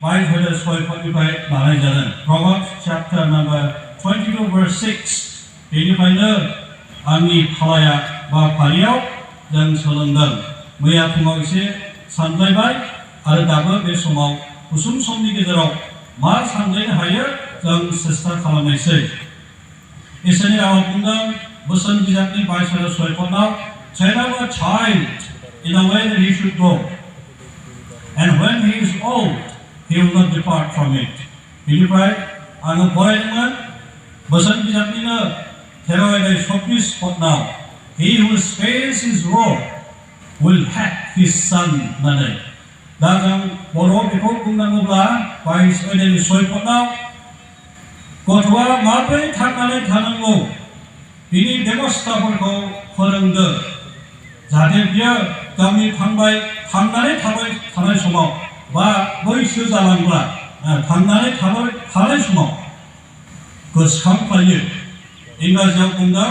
바이블의 소유법이파에 말하자는 Proverbs chapter number 22 verse 6 बेनिफ्रायनो आंनि फालाया बा फारियाव जों सोलोंदों मैया फुङाव एसे सानलायबाय आरो दाबो बे समाव गुसुं समनि गेजेराव मा सानलायनो हायो जों सेस्ता खालामनायसै इसोरनि रावा बुंदों बोसोन बिजाबनि 22 सोलोंनायाव train up a child in a way that he should go and when he is old he will not depart from it बेनिफ्राय आङो फरायदोंमोन बोसोन बिजाबनिनो 13:24 पदनाव he who spares his rod will hack his son होननानै दा जों बर'आव बेखौ बुंनांगौब्ला 22:6 पदनाव गथ'आ माबोरै थांनानै थानांगौ बिनि बेबस्थाफोरखौ फोरोंदो जाहाथे बियो गावनि थांनानै थानाय समाव बा बैसो जालांब्ला थांनानै थानाय समाव गोसोखांफायो इंराजियाव बुंदों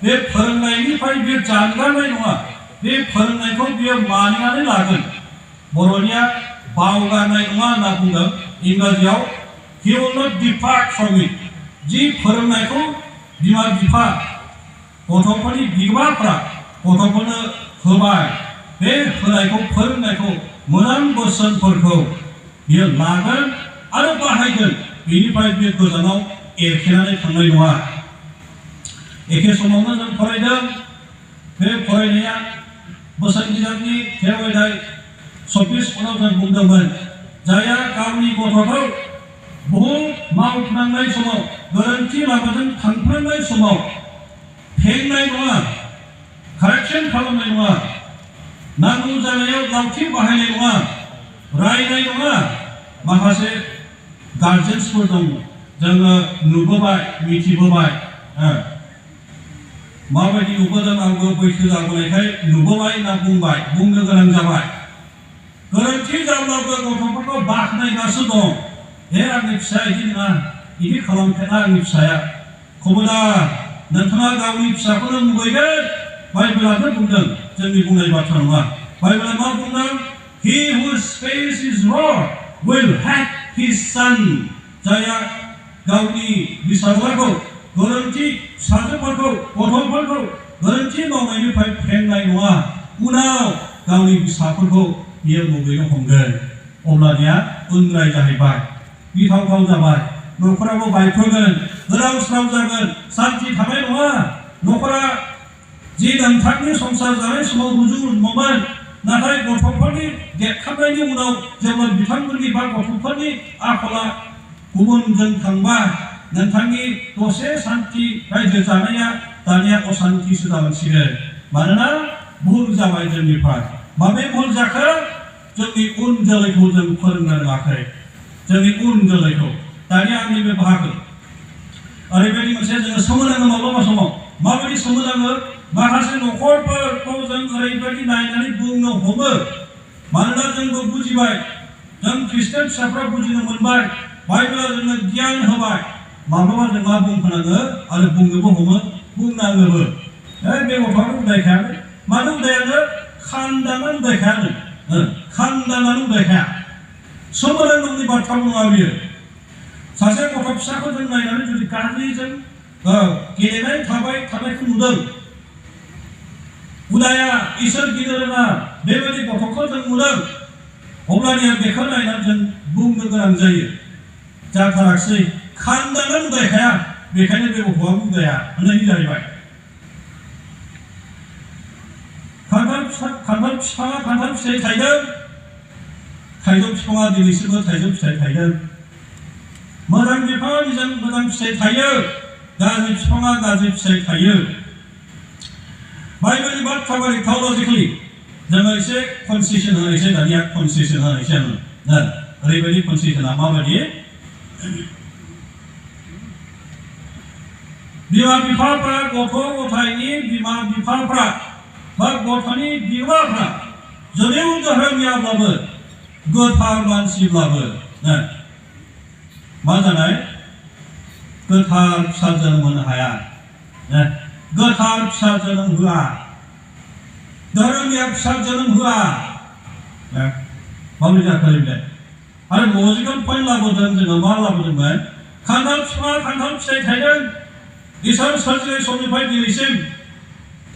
बे फोरोंनायनिफ्राय बियो जानगारनाय नङा बे फोरोंनायखौ बियो मानिनानै लागोन बर'निया बावगारनाय नङा होनना बुंदों इंराजियाव he will not depart from it जि फोरोंनायखौ बिमा बिफा गथ'फोरनि बिगोमाफ्रा गथ'फोरनो होबाय बे होनायखौ फोरोंनायखौ मोजां बोसोनफोरखौ बियो लागोन आरो बाहायगोन बेनिफ्राय बियो गोजानाव एरखेनानै थांनाय नङा एखे समावनो जों फरायदों बे फरायनाया बोसोन बिजाबनि 13:24 पदआव जों बुंदोंमोन जायहा गावनि गथ'खौ बहुद मावफ्लांनाय समाव गोरोन्थि लामाजों थांफ्लांनाय समाव फेंनाय नङा कारेक्सन खालामनाय नङा नांगौ जानायाव लावथि बाहायनाय नङा रायनाय नङा माखासे गार्जेन्सफोर दं जोङो नुबोबाय मिथिबोबाय माबायदि नुबोदों आंबो बैसो जाबोनायखाय नुबोबाय होनना बुंनो गोनां जाबाय गोरोन्थि जाब्लाबो गथ'फोरखौ बाख्नायगासिनो दं आंनि फिसाया बिदि नङा बिदि खालामफेरा आंनि फिसाया खबरदार नोंथाङा गावनि फिसाखौनो मुगैगोन बाइबेलानो बुंदों जोंनि बुंनाय बाथ्रा नङा बाइबेला मा बुंदों he who spares his rod will hack his son जायहा गावनि फिसाज्लाखौ गोरोन्थि फिसाजोफोरखौ गथ'फोरखौ गोरोन्थि मावनायनिफ्राय फेंनाय नङा उनाव गावनि फिसाफोरखौ बियो मुगैनो हमगोन अब्लानिया उनराय जाहैबाय गिथावथाव जाबाय न'खराबो बायफ्रोगोन गोलाव स्राव जागोन सान्थि थानाय नङा न'खरा जि नोंथांनि संसार जानाय समाव रुजुमोन नाथाय गथ'फोरनि देरखांनायनि उनाव जेब्ला बिथांमोननि बा गथ'फोरनि आखला गुबुनजों थांबा नोंथांनि दसे सान्थि रायजो जानाया दानिया असान्थिसो जालांसिगोन मानोना भुल जाबाय जोंनिफ्राय माबे भुल जाखो जोंनि उन जोलैखौ जों फोरोंनो रोङाखै जोंनि उन जोलैखौ दानिया आंनि बे बाहागो ओरैबायदि मोनसे जोङो सोमोनाङो माब्लाबा समाव माबायदि सोमोनाङो माखासे न'खरफोरखौ जों ओरैबायदि नायनानै बुंनो हमो मानोना जोंबो बुजिबाय जों खृष्टान फिसाफ्रा बुजिनो मोनबाय बाइबेला जोंनो गियान होबाय माब्लाबा जों मा बुंफोनाङो आरो बुंनोबो हमो बुंनाङोबो बे गथ'आनो उदायखायानो मानो उदायानो खान्दानानै उदायखाया सोमोनांथावनि बाथ्रा नङा बियो सासे गथ' फिसाखौ जों नायनानै जुदि गाज्रिजों गेलेनाय थानायखौ नुदों उदाया इसोर गिनो रोङा बेबायदि गथ'खौ जों नुदों अब्लानिया बेखौ नायनानै जों बुंनो गोनां जायो जाथाराखसै खान्दानानै उदायखाया बेखायनो बे गथ'आ उदाया होननायनि जाहैबाय खान्थाल बिफाङा खान्थाल फिथाइ थायदों थाइजौ बिफाङा दिनैसिमबो थाइजौ फिथाइ थायदों मोजां बिफाङा मोजां फिथाइ थायो गाज्रि बिफाङा गाज्रि फिथाइ थायो बाइबेलनि बाथ्रा बायदि थिय'लजिकेलि जोङो एसे कनसेसन होनायसै दानिया कनसेसन होनायसै आङो ओरैबायदि कनसेसना माबायदि बिमा बिफाफ्रा गथ' गथायनि बिमा बिफाफ्रा बा गथ'नि बिमाफ्रा जुदिव धोरोमियाब्लाबो गोथार मानसिब्लाबो मा जानाय गोथार फिसा जोनोम होनो हाया गोथार फिसा जोनोम होआ धोरोमिया फिसा जोनोम होआ माबोरै जाखो आरो लजिकेल पइन्ट लाबोदों जोङो मा लाबोदोंमोन खान्थाल बिफाङा खान्थाल फिथाइ थाइदों इसोर सोरजिनाय समनिफ्राय दिनैसिम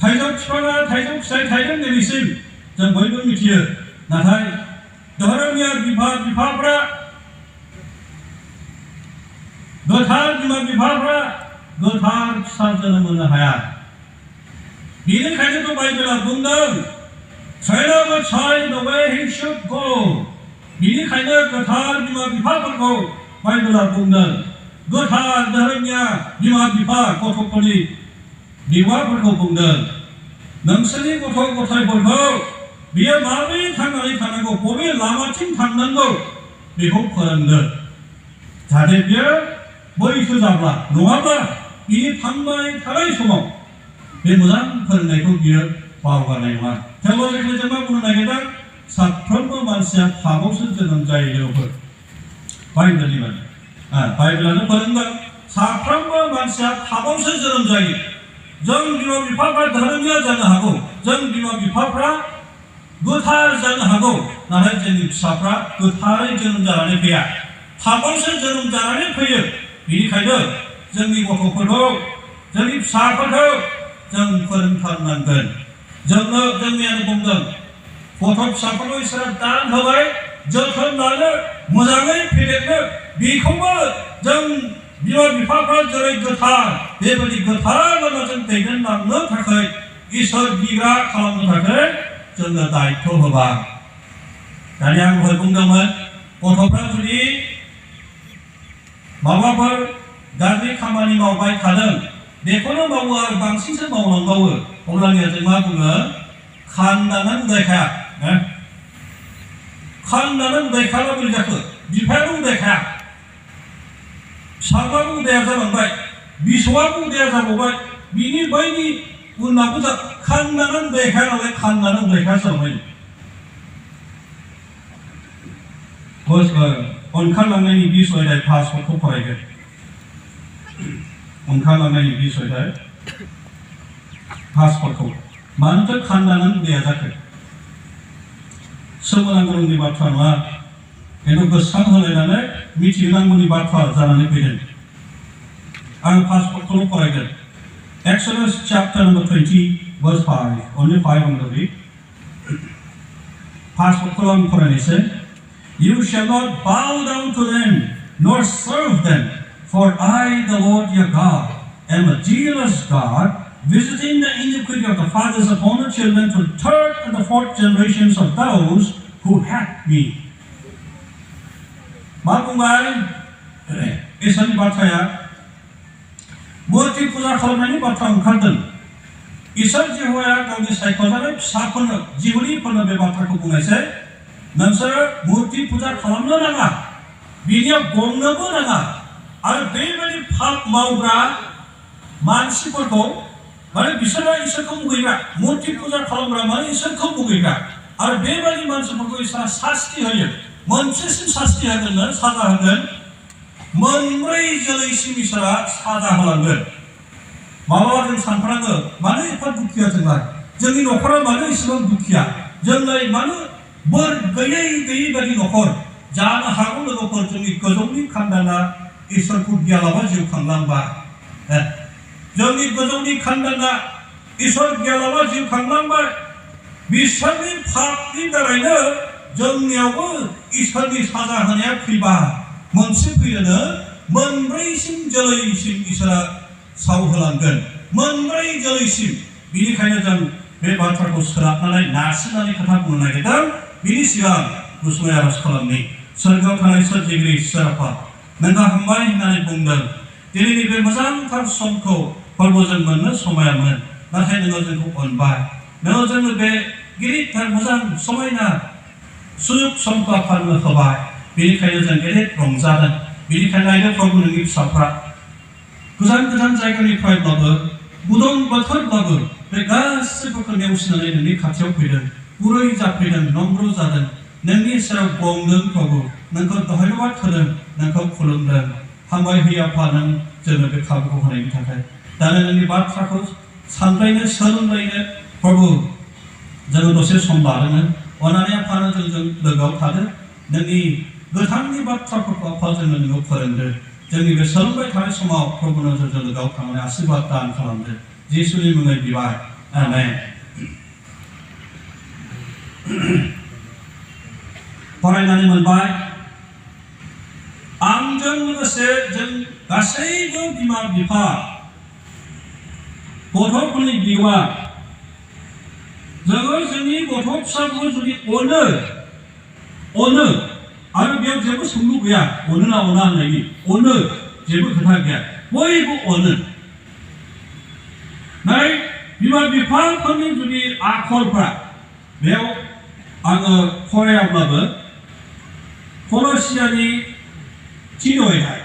थाइजौ बिफाङा थाइजौ फिथाइ थाइदों दिनैसिम जों बयबो मिथियो नाथाय धोरोमनिया बिमा बिफाफ्रा गोथार बिमा बिफाफ्रा गोथार फिसा जोनोम होनो हाया बेनिखायनोथ' बाइबेला बुंदों train up a child the way he should go बेनिखायनो गोथार बिमा बिफाफोरखौ बाइबेला बुंदों गोथार धोरोमनिया बिमा बिफा गथ'फोरनि बिमाफोरखौ बुंदों नोंसोरनि गथ' गथायफोरखौ बियो माबोरै थांनानै थानांगौ बबे लामाथिं थांनांगौ बेखौ फोरोंदों जाहाथे बियो बैसो जाब्ला नङाब्ला बिनि थांबाय थानाय समाव बे मोजां फोरोंनायखौ बियो बावगारनाय नङा थेवल'जिकेलि जों मा बुंनो नागिरदों साफ्रोमबो मानसिया थाबावसो जोनोम जायो लोगोफोर बाइबेलनि बायदि बाइबेलानो फोरोंदों साफ्रोमबो मानसिया थाबावसो जोनोम जायो जों बिमा बिफाफ्रा धोरोमनिया जानो हागौ जों बिमा बिफाफ्रा गोथार जानो हागौ नाथाय जोंनि फिसाफ्रा गोथारै जोनोम जानानै फैया थाबावसो जोनोम जानानै फैयो बेनिखायनो जोंनि गथ'फोरखौ जोंनि फिसाफोरखौ जों फोरोंथारनांगोन जोंनो जोंनियानो बुंदों गथ' फिसाफोरखौ इसोरा दान होबाय जोथोन लानो मोजाङै फेदेरनो बेखौबो जों बिमा बिफाफ्रा जेरै गोथार बेबायदि गोथार लामाजों दैदेनलांनो थाखाय इसोर बिग्रा खालामनो थाखाय जोंनो दायित्व होबाय दानिया आं दहाय बुंदोंमोन गथ'फ्रा जुदि माबाफोर गाज्रि खामानि मावबाय थादों बेखौनो मावो आरो बांसिनसो मावलांबावो अब्लानिया जों मा बुङो खान्दानो उदायखाया खान्दानो उदायखायाबा बोरै जाखो बिफायाबो उदायखाया फिसाफ्राबो उदाया जालांबाय बिसौआबो उदाया जाबावबाय बिनि बैनि उनावबो खान्दानो उदायखाया नालाय खान्दानो उदायखाया जालांबाय ओंखारलांनायनि बिसयदाय पासपर्टखौ फरायगोन ओंखारलांनायनि बिसयदाय पासपर्टखौ मानोथो खान्दानानै उदाया जाखो सोमोनांगौनि बाथ्रा नङा खिन्थु गोसोखां होलायनानै मिथिहोनांगौनि बाथ्रा जानानै फैदों आं पासपर्टखौल' फरायगोन Exodus chapter number 20 verse 5 only 5 on the week पासपर्टखौ आं फरायनोसै You shall not bow down to them nor serve them for I the Lord your God am a jealous God visiting the iniquity of the fathers upon the children to the third and the fourth generations of those who hate me. मा बुंबाय इसोरनि बाथ्राया मुर्ति फुजा खालामनायनि बाथ्रा ओंखारदों इसोर जेहोवाया गावनि सायख'जानाय फिसाफोरनो जिहुरिफोरनो बे बाथ्राखौ बुंनायसै नोंसोर मुर्ति फुजा खालामनो नाङा बिनियाव गंनोबो नाङा आरो बेबायदि पाप मावग्रा मानसिफोरखौ माने बिसोरो इसोरखौ मुगैग्रा मुर्ति फुजा खालामग्रा माने इसोरखौ मुगैग्रा आरो बेबायदि मानसिफोरखौ इसोरा सास्ति होयो मोनसेसिम सास्ति होगोननो साजा होगोन मोनब्रै जोलैसिम इसोरा साजा होलांगोन माब्लाबा जों सानफ्राङो मानो एफा दुखिया जोंलाय जोंनि न'खरा मानो इसेबां दुखिया जोंलाय मानो बोर गैयै गैयै बायदि न'खर जानो हागौ लोगोफोर जोंनि गोजौनि खान्दाना इसोरखौ गियालाबा जिउ खांलांबाय जोंनि गोजौनि खान्दाना इसोर गियालाबा जिउ खांलांबाय बिसोरनि पापनि दारैनो जोंनियावबो इसोरनि साजा होनाया फैबाय मोनसे फैयोनो मोनब्रैसिम जोलैसिम इसोरा साव होलांगोन मोनब्रै जोलैसिम बेनिखायनो जों बे बाथ्राखौ सोलाबनानै नारसिननानै खोथा बुंनो नागिरदों बिनि सिगां गुसुङै आरज खालामनि सोरगोआव थानाय सोरजिगिरि इसोर आफा नोंहा हामबाय होननानै बुंदों दिनैनि बे मोजांथार समखौ फोरबोजों मोननो समायामोन नाथाय नोङो जोंखौ अनबाय नोङो जोंनो बे गिदिरथार मोजां समायना सुजुग समखौ आफानो होबाय बेनिखायनो जों गेदेर रंजादों बेनिखायनो नायनो प्रभु नोंनि फिसाफ्रा गोजान गोजान जायगानिफ्रायब्लाबो गुदुं बोथोरब्लाबो बे गासैफोरखौ नेवसिनानै नोंनि खाथियाव फैदों गुरै जाफैदों नम्र जादों नोंनि सेराव गंदों प्रभु नोंखौ धन्यबाद होदों नोंखौ खुलुमदों हामबाय होयो आफा नों जोंनो बे खाबुखौ होनायनि थाखाय दानो नोंनि बाथ्राखौ सानलायनो सोलोंलायनो प्रभु जोङो दसे सम लादोंमोन अननानै आफानो जोंजों लोगोआव थादों नोंनि गोथांनि बाथ्राफोरखौ आफाजों नोङो फोरोंदो जोंनि बे सोलोंबाय थानाय समाव प्रभुनो जोङो गाव थांनानै आशीर्बाद दान खालामदो जिसुनि मुङै बिबाय आमेन फरायनानै मोनबाय आंजों लोगोसे जों गासैबो बिमा बिफा गथ'फोरनि बिगोमा जोङो जोंनि गथ' फिसाखौ जुदि अनो आरो बेयाव जेबो सोंलु गैया अनो ना अना होननायनि अनो जेबो खोथा गैया बयबो अनो नाय बिमा बिफाफोरनि जुदि आखलफ्रा बेयाव आङो फरायाब्लाबो कलसियानि 3 अध्याय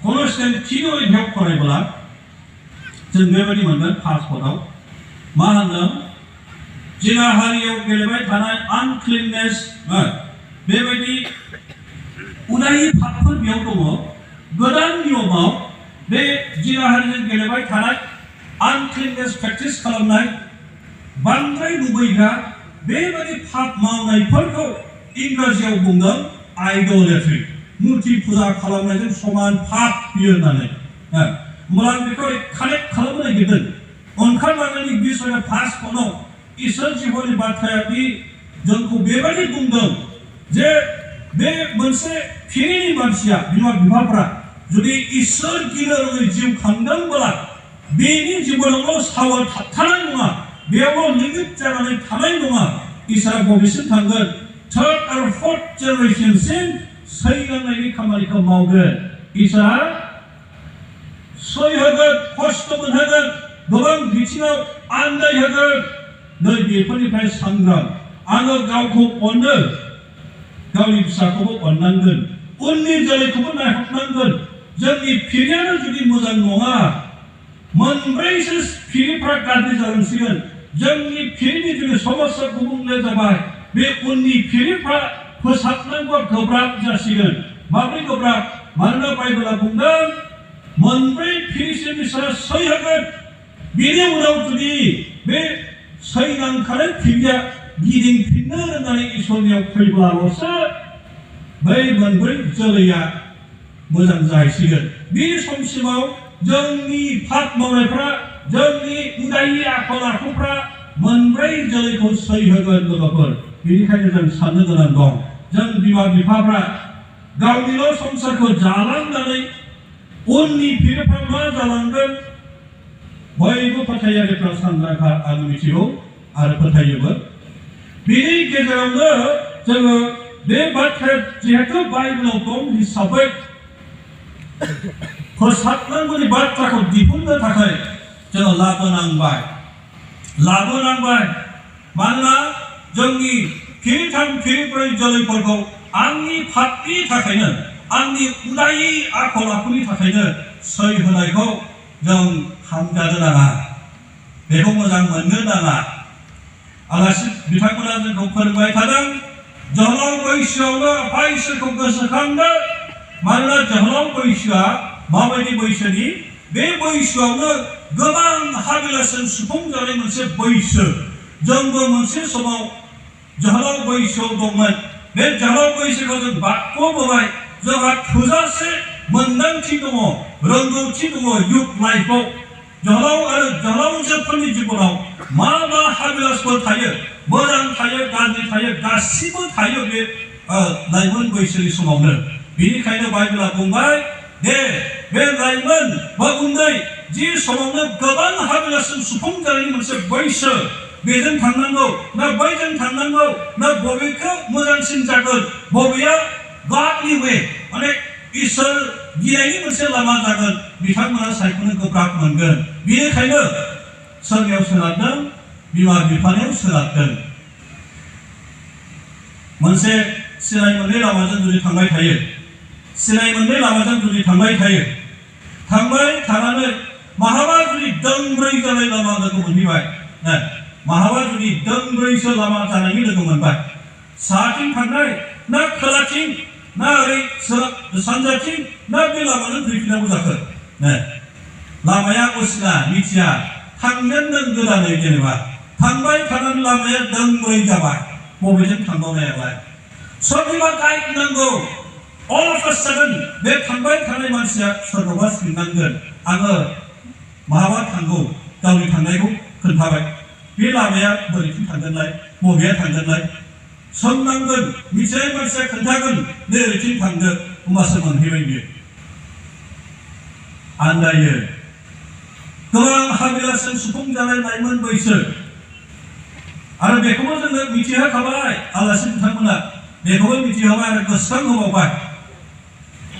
कलसियानि 3 अध्यायाव फरायब्ला जों बेबायदि मोनगोन 5 पदआव मा होनदों जिना हारियाव गेलेबाय थानाय आनक्लिननेस बेबायदि उदायि पापफोर बेयाव दङ गोदान नियमाव बे जिना हारिजों गेलेबाय थानाय आनक्लिननेस प्रेक्टिस खालामनाय बांद्राय लुबैग्रा बेबायदि पाप मावनायफोरखौ इंराजियाव बुंदों आइडलेट्री मूर्ति फुजा खालामनायजों समान पाप बियो होननानै होमब्ला बेखौ कानेक्ट खालामनो नागिरदों ओंखारलांनायनि बिसयआ 5 पदआव इसोर जिउनि बाथ्राया दि जोंखौ बेबायदि बुंदों जे बे मोनसे फिरिनि मानसिया बिमा बिफाफ्रा जुदि इसोर गिनो रोङै जिउ खांदोंब्ला बेनि जिबनावल' सावा थाबथानाय नङा बेयावल' लिमिट जानानै थानाय नङा इसोरा बबेसिम थांगोन 3rd आरो 4th जेनेरेशनसिम सैनांनायनि खामानिखौ मावगोन इसोरा सै होगोन खस्थ' मोनहोगोन गोबां बिथिङाव आन्दाय होगोन नै बेफोरनिफ्राय सांग्रां आङो गावखौ अनो गावनि फिसाखौबो अननांगोन उननि जोलैखौबो नायहरनांगोन जोंनि फिरियानो जुदि मोजां नङा मोनब्रैसो फिरिफ्रा गाज्रि जालांसिगोन जोंनि फिरिनि जुदि समाजआ गुबुंले जाबाय बे उननि फिरिफ्रा फोसाबनांगौआ गोब्राब जासिगोन माब्रै गोब्राब मानोना बाइबेला बुंदों मोनब्रै फिरिसिम इसोरा सै होगोन बेनि उनाव जुदि बे सैनांखानाय फिरिया गिदिंफिननो रोंनानै इसोरनियाव फैब्लाल'सो बै मोनब्रै जोलैया मोजां जाहैसिगोन बे समसिमाव जोंनि पाप मावनायफ्रा जोंनि उदायि आखल आखुफ्रा मोनब्रै जोलैखौ सै होगोन लोगोफोर बेनिखायनो जों साननो गोनां दं जों बिमा बिफाफ्रा गावनिल' संसारखौ जालांनानै उननि फिरिफ्रा मा जालांगोन बयबो फोथायारिफ्रा सांग्रांखा आं मिथिगौ आरो फोथायोबो बेनि गेजेरावनो जोङो बे बाथ्राया जिहेतु बाइबेलाव दं हिसाबै फोसाबनांगौनि बाथ्राखौ दिहुननो थाखाय जोङो लाबोनांबाय मानोना जोंनि फिरिथाम फिरिब्रै जोलैफोरखौ आंनि पापनि थाखायनो आंनि उदायि आखल आखुनि थाखायनो सै होनायखौ जों हामजानो नाङा बेखौ मोजां मोननो नाङा आलासि बिथांमोना जोंखौ फोरोंबाय थादों जोहोलाव बैसोआवनो आफा इसोरखौ गोसोखांदो मानोना जोहोलाव बैसोआ माबायदि बैसोनि बे बैसोआवनो गोबां हाबिलासजों सुफुंजानाय मोनसे बैसो जोंबो मोनसे समाव जोहोलाव बैसोआव दंमोन बे जोहोलाव बैसोखौ जों बारग'बोबाय जोंहा थोजासे मोन्दांथि दङ रोंगौथि दङ युथ लाइफआव जोहोलाव आरो जोहोलावजोफोरनि जिबनाव मा हाबिलासफोर थायो मोजां थायो गाज्रि थायो गासिबो थायो बे लाइमोन बैसोनि समावनो बेनिखायनो बाइबेला बुंबाय दे बे लाइमोन बा उन्दै जि समावनो गोबां हाबिलासजों सुफुंजानायनि मोनसे बैसो बेजों थांनांगौ ना बैजों थांनांगौ ना बबेखौ मोजांसिन जागोन बबेया गडलि वे माने इसोर गिनायनि मोनसे लामा जागोन बिथांमोना सायख'नो गोब्राब मोनगोन बेनिखायनो सोरनियाव सोनारदों बिमा बिफानियाव सोनारदों मोनसे सिनाय मोननै लामाजों जुदि थांबाय थायो थांबाय थानानै माहाबा जुदि दोंब्रै जानाय लामा लोगो मोनहैबाय माहाबा जुदि दोंब्रैसो लामा जानायनि लोगो मोनबाय साहाथिं थांनाय ना खोलाथिं ना ओरै सानजाथिं ना बे लामाजों फैफिननांगौ जाखो लामाया असिना मिथिया थांगोन नों गोदानै जेनेबा थांबाय थानानै लामाया दोंब्रै जाबाय बबेजों थांबावनायालाय सोरनिबा गाइड नांगौ all of a sudden बे थांबाय थानाय मानसिया सोरखौबा सोंनांगोन आङो महाबा थांगौ गावनि थांनायखौ खोन्थाबाय बे लामाया बोरैथिं थांगोनलाय बबेया थांगोनलाय सोंनांगोन मिथिनाय मानसिया खोन्थागोन नै ओरैथिं थांदो होमबासो मोनहैबाय बियो आन्दायो गोबां हाबिलासजों सुफुंजानाय लाइमोन बैसो आरो बेखौबो जोङो मिथिहोखाबाय आलासि बिथांमोना बेखौबो मिथिहोबाय आरो गोसोखांहोबावबाय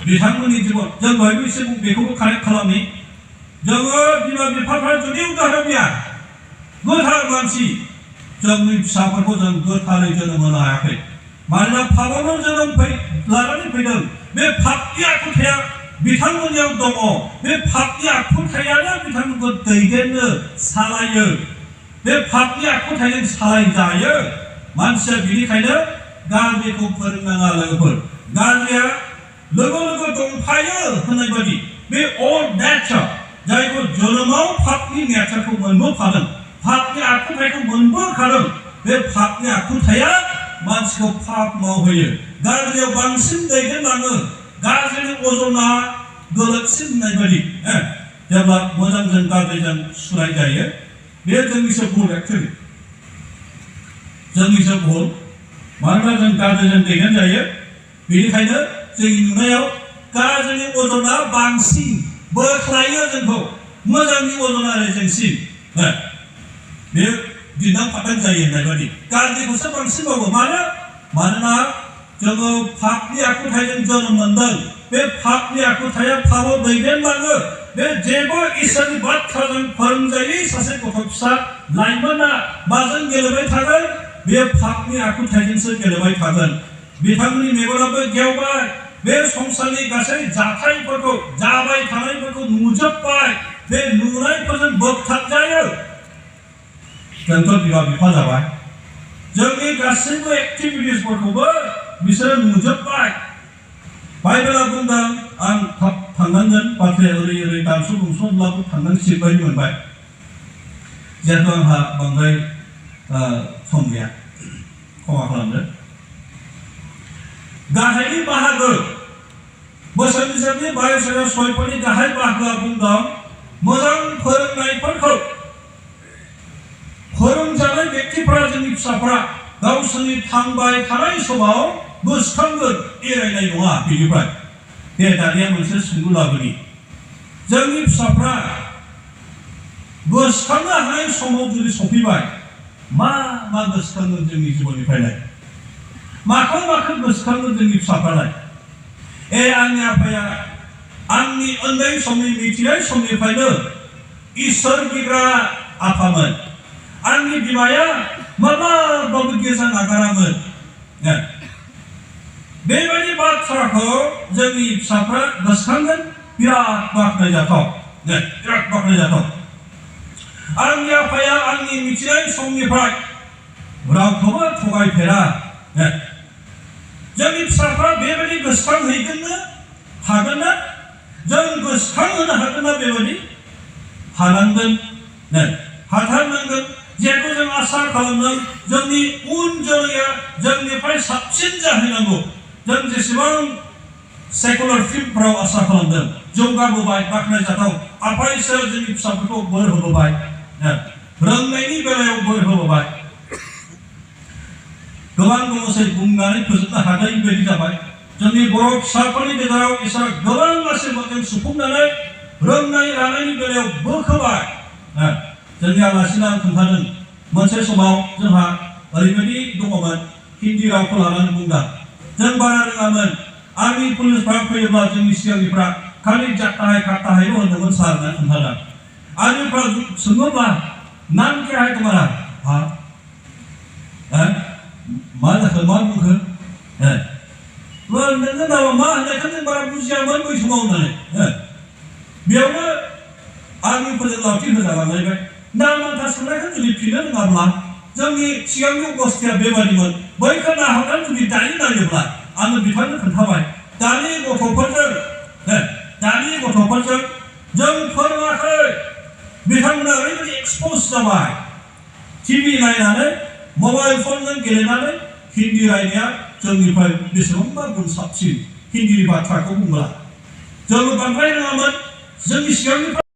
बिथांमोननि जिबन जों दहायबो एसे बेखौबो कारेक्ट खालामनि जोङो बिमा बिफाफ्रा जुदि उदाहरन गैया गोथार मानसि जोंनि फिसाफोरखौ जों गोथारै जोनोम होनो हायाखै मानोना पापावनो जोनोम लानानै फैदों बे पापनि आखुथाया बिथांमोननियाव दङ बे पापनि आखुथायानो बिथांमोनखौ दैदेननो सालायो बे पापनि आखुथायजों सालायजायो मानसिया बिनिखायनो गाज्रिखौ फोरोंनाङा लोगोफोर गाज्रिया लोगो लोगो दंफायो होननाय बायदि बे अल्ड नेचार जायखौ जोनोमाव पापनि नेचारखौ मोनबोफादों पापनि आखुथायखौ मोनबोखादों बे पापनि आखुथाया मानसिखौ पाप मावहोयो गाज्रियाव बांसिन दैदेनलाङो गाज्रिनि अजना गोलोदसिन होननाय बायदि जेब्ला मोजांजों गाज्रिजों सुनाय जायो बे जोंनिसो भुल एक्चुअलि जोंनिसो भुल मानोना जों गाज्रिजों दैदेन जायो बेनिखायनो जोंनि नुनायाव गाज्रिनि अजना बांसिन बोख्लायो जोंखौ मोजांनि अजना रेजेंसिन बे दिनां फादां जायो होननाय बायदि गाज्रिखौसो बांसिन मावो मानोना जोङो पापनि आखुथायजों जोनोम मोनदों बे पापनि आखुथाया पापाव दैदेनलाङो बे जेबो इसोरनि बाथ्राजों फोरोंजायै सासे गथ' फिसा लाइमोना माजों गेलेबाय थागोन बे पापनि आखुथायजोंसो गेलेबाय थागोन बिथांमोननि मेगनाबो गेवबाय बे संसारनि गासै जाथायफोरखौ जाबाय थानायफोरखौ नुजोबबाय बे नुनायफोरजों बोगथाबजायो जोंथ' बिमा बिफा जाबाय जोंनि गासैबो एक्टिभिटिसफोरखौबो बिसोरो नुजोबबाय बाइबेला बुंदों आं थाब थांनांगोन बाथ्राया ओरै ओरै दानस' दुनस'ब्लाबो थांनांसिगोन मोनबाय जिहेतु आंहा बांद्राय सम गैया क्षमा खालामदो गाहायनि बाहागो बोसोन बिजाबनि 22-6 गाहाय बाहागोआ बुंदों मोजां फोरोंनायफोरखौ फोरोंजानाय व्यक्तिफोरा जोंनि फिसाफोरा गावसोरनि थांबाय थानाय समाव गोसोखांगोन एरायनाय नङा बेनिफ्राय दे दानिया मोनसे सोंलु लाबोनि जोंनि फिसाफ्रा गोसोखांनो हानाय समाव जुदि सफैबाय मा गोसोखांगोन जोंनि जिबननिफ्रायलाय माखौ गोसोखांगोन जोंनि फिसाफ्रालाय आंनि आफाया आंनि उन्दै समनि मिथिनाय समनिफ्रायनो इसोर बिग्रा आफामोन आंनि बिमाया माब्लाबाबो गिर्जा नागारामोन बेबायदि बाथ्राखौ जोंनि फिसाफ्रा गोसोखांगोन बिराद बाख्नायजाथाव आंनि आफाया आंनि मिथिनाय समनिफ्राय रावखौबो थगायफेरा जोंनि फिसाफ्रा बेबायदि गोसोखांहैगोननो हागोन ना जों गोसोखांहोनो हागोन ना बेबायदि हानांगोन हाथारनांगोन जेखौ जों आसा खालामदों जोंनि उन जोलैया जोंनिफ्राय साबसिन जाहैनांगौ जों जेसेबां सेकुलार फिल्डफोराव आसा खालामदों जौगाबोबाय बाख्नायजाथाव आफा इसोर जोंनि फिसाफोरखौ बोर होबोबाय रोंनायनि बेलायाव बोर होबोबाय गोबां दङसै बुंनानै फोजोबनो हायै बायदि जाबाय जोंनि बर' फिसाफोरनि गेजेराव इसोर गोबां आशीर्बादजों सुफुंनानै रोंनाय लानायनि बेलायाव बोखोबाय जोंनि आलासिना खोन्थादों मोनसे समाव जोंहा ओरैबायदि दङमोन हिन्दी रावखौ लानानै बुंदा जों बारा रोङामोन आर्मी पुलिसफ्रा फैयोब्ला जोंनि सिगांनिफ्रा खालि जाताहाय खाताहायल' होनदोंमोन सार होनना खोन्थादों आर्मीफ्रा सोङोब्ला नाम क्या है तुम्हारा मा जाखो मा बुंखो नोङो नामा मा होननायखौ जों बारा बुजियामोन बै समाव होननानै बेयावनो आर्मीफोरजों लावथि होजालांलायबाय नामान्था सोंनायखौ जुदि फिननो रोङाब्ला जोंनि सिगांनि अबस्थाया बेबादिमोन बैखौ नाहरनानै जुदि दानि नायोब्ला आङो बिथांनो खोन्थाबाय दानि गथ'फोरजों जों फोरोङाखै बिथांमोना ओरैबायदि एक्सप'ज जाबाय टिभि नायनानै मबाइल फनजों गेलेनानै हिन्दी रायनाया जोंनिफ्राय बेसेबांबा गुन साबसिन हिन्दीनि बाथ्राखौ बुंब्ला जोङो बांद्राय रोङामोन जोंनि सिगांनिफ्राय